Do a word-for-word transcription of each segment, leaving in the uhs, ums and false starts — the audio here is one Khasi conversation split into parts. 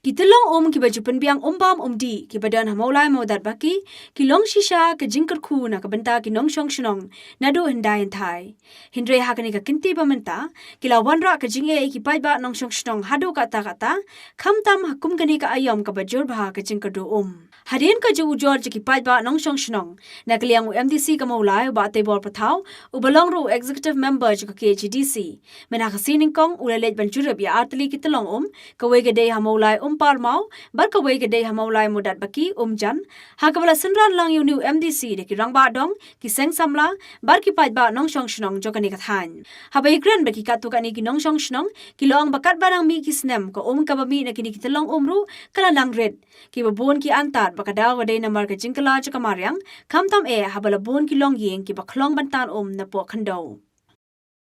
Ki tyllong um kiba ju pynbiang um bam um dih kiba don ha Mawlai Mawdatbaki ki long shisha ka jingkyrkhu na ka bynta ki nongshong shnong naduh hyndai hynthai. Hynrei ha kane ka kynti ba mynta ki la wanrah ka jingeh ïa ki paidbah nongshong shnong haduh katta katta, khamtam ha kum kane ka aïom kaba jur bha ka jingkyrduh um. Hadien ka jingujor jong ki paidbah nongshong shnong, na ka liang u M D C ka Mawlai, u Bah Teibor Pathaw, uba long ruh u executive member jong ka K H A D C, mynta ka sngi nyngkong u la leit ban jurip ïa artylli ki tyllong um, kawei ka dei ha Mawlai Umparmaw bad kawei ka dei ha Mawlai Mawdatbaki Umjan, ha kaba la synran lang ïa une u M D C da ki rangbah dong, ki seng samla bad ki paidbah nongshong shnong jong kane ka thaiñ. Haba ïakren bad ki katto katne ki nongshong shnong, ki la ong ba katba nang mih ki snem, ka um kaba mih na kine ki tyllong um ruh ka la nang rit. Kiba bun ki antad ba ka daw ka dei namar ka jingkylla jong ka mariang, khamtam eh haba la bun ki longïing kiba khlong ban tan um napoh khyndew.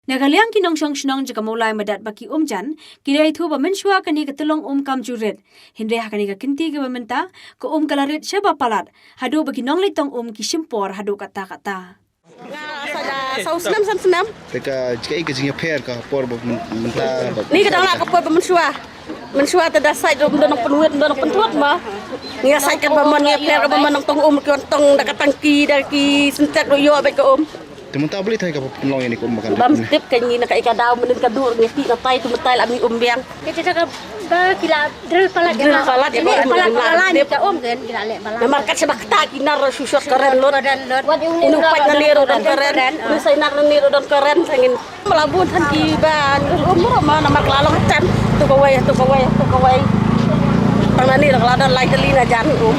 Na ka liang ki nongshong shnong jong ka Mawlai Mawdatbaki Umjan, ki la ïathuh ba mynshuwa kane ka tyllong um kam ju rit, hynrei ha kane ka kynti kaba mynta ka um ka la rit shaba palat, haduh ba ki nongleit tong um ki shim por haduh katta katta. Nga sa da saw snem, san snem. Te ka jingeh, ka jingïapher ka por ba myn-, mynta ba. Ni ka dang lah ka por ba mynshuwa. Mynshuwa te da sait ruh ym don nongpynwit, ym don nongpynthut ma. Ngi ïa sait kaba mon, ngi ïapher kaba mon, nongtong um ki wan tong da ka tangki, da ki syntek ruh ïoh beit ka um. Te mynta balei thai kaba pynlong ïa kane ka um ba kan rit? Bym tip, ka ngi na kaei ka daw, mynnin ka dur ngi tih na tai, tu mynta la mih um biang. Kita cakap ba ki la drill palat, drill palat, ïa, palat, palat, palat, ka um kan ki la leh palat. Namar kat shaba kata ki nar shu shot karen lut. Karen lut. Uni u paid nangne ruh don karen. Uni u sainar nangne ruh don karen, sa ngin. Ba la bun than kiba drill um ruh ma, namar ka la long jan. Tu kawei, tu kawei, tu kawei. Tang nangne ruh ka la don lai tylli na jan um.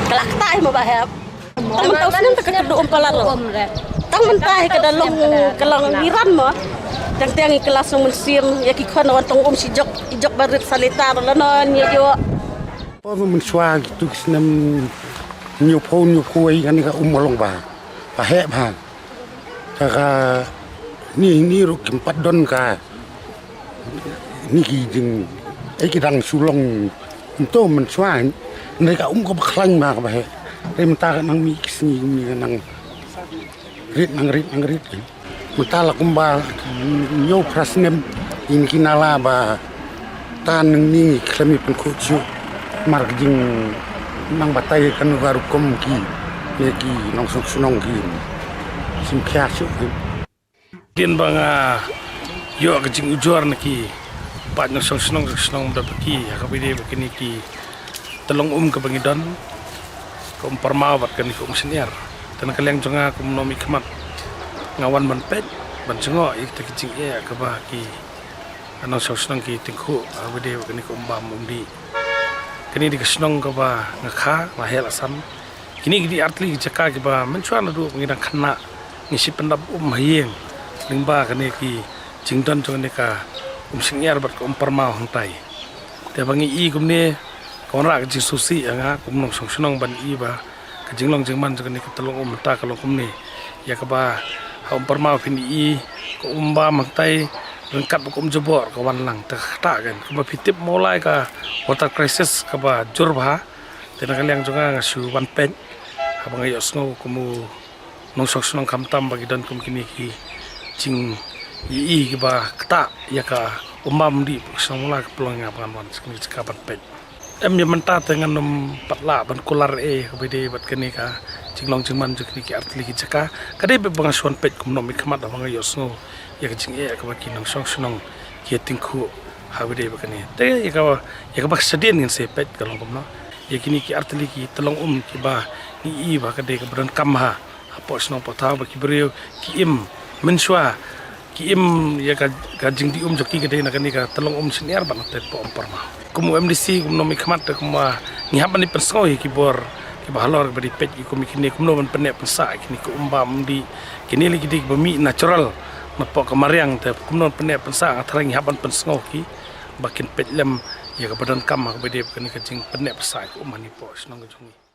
Ka la kata hi ma ba hep. Tang mynta u snem te ka kyrduh um palat ruh. Tang mynta hi ka da long, ka long ngiran mo. Tang tang i klas nong mynsiem, ïa ki khon wan tong um shi jok, i jok ba rit sa litar la non ïa ïoh. Por mynshuwa kitu ki snem hynñiewphew hynñiewphew wei kane ka um ka long ba, ba heh bha. Ka, ka, ni, ni ruh kim pat don ka. Ni ki jing, eh, ki dang shu long kumto mynshuwa. Hynrei ka um kaba khlaiñ ma kaba heh. Hynrei mynta ka nang mih ki sngi kumne ka nang rit, nang rit, nang rit. Mynta la kumba hynñiew phra snem ïa kine ki nala ba tan nangne ngi khlem ïa pynkhuid shuh. Namar ka jingnang batai kano ka rukom ki, ne ki nongshong shnong ki. Sngewkhia shuh. Hadien ba nga ïoh ka jingujor na ki paid nongshong shnong, shnong Mawdatbaki, ha kaba ïadei bad kine ki tyllong um kaba ngi don, ka Umparmaw bad kane ka Umsynñiar. Te na ka liang jong nga kum u nongmihkhmat, nga wan ban peit, ban jngoh ïa kita ki jingeh kaba ki nongshong shnong ki tyngkhuh, ha kaba ïadei bad kane ka um bam um dih. Kane dei ka shnong kaba nga kha, nga heh la san. Kine ki dei artylli ki jaka kiba mynshuwa naduh ba ngi dang khynnah ngi shim pyndap um ha ïing lyngba kane ki jingdon jong kane ka Umsynñiar bad ka Umparmaw hangtai. Te ba ngi i kumne ka wanrah ka jingsngewsih ïa nga kum u nongshong shnong ban i ba ka jinglong jingman jong kane ka tyllong um mynta ka long kumne. Ïa kaba ha Umparmaw phin i ka um bam hangtai ryngkat bad ka um jaboh ka wan lang, te kata kan. Kumba phi tip Mawlai ka water crisis kaba jur bha. Te na ka liang jong nga nga shu wan peit. Haba nga ïohsngew kum u nongshong shnong khamtam ba ki don kum kine ki jingïohi kiba ktah ïa ka um bam um dih ka shnong Mawlai, ka pynlong ïa nga ba ngan wan sha kane ka jaka ban peit. Em, ïa mynta te ngan ym pat lah ban kular ei kaba ïadei bad kane ka jinglong jingman jong kine ki artylli ki jaka. Ka dei ba nga shu wan peit kum u nongmihkhmat haba nga ïohsngew ïa ka jingeh kaba ki nongshong shnong ki ïa tyngkhuh ha kaba ïadei bad kane. Te ïa kaba, ïa kaba shadien ngin sa peit ka long kumno. Ïa kine ki artylli ki tyllong um kiba ngi i ba ka dei kaba donkam ha, hapoh shnong poh thaw ba ki briew ki im mynshuwa, ki im ïa ka, ka jingdih um jong ki ka dei na kane ka tyllong um Umsynñiar bad na tei poh Umparmaw. Kum u M D C, kum u nongmihkhmat, te kumba ngi hap ban ïa pynsngew ïa ki bor kiba halor kiba dei peit ki kum ïa kine kumno ban pynneh pynsah ïa kine ki um bam um dih. Kine lei ki dei kiba mih natural napoh ka mariang, te kumno ban pynneh pynsah, nga tharai ngi hap ban pynsngew ki ba kin peit lem ïa kaba donkam ha kaba ïadei bad kane ka jingpynneh pynsah ïa ka um ha kane poh shnong ka jong ngi.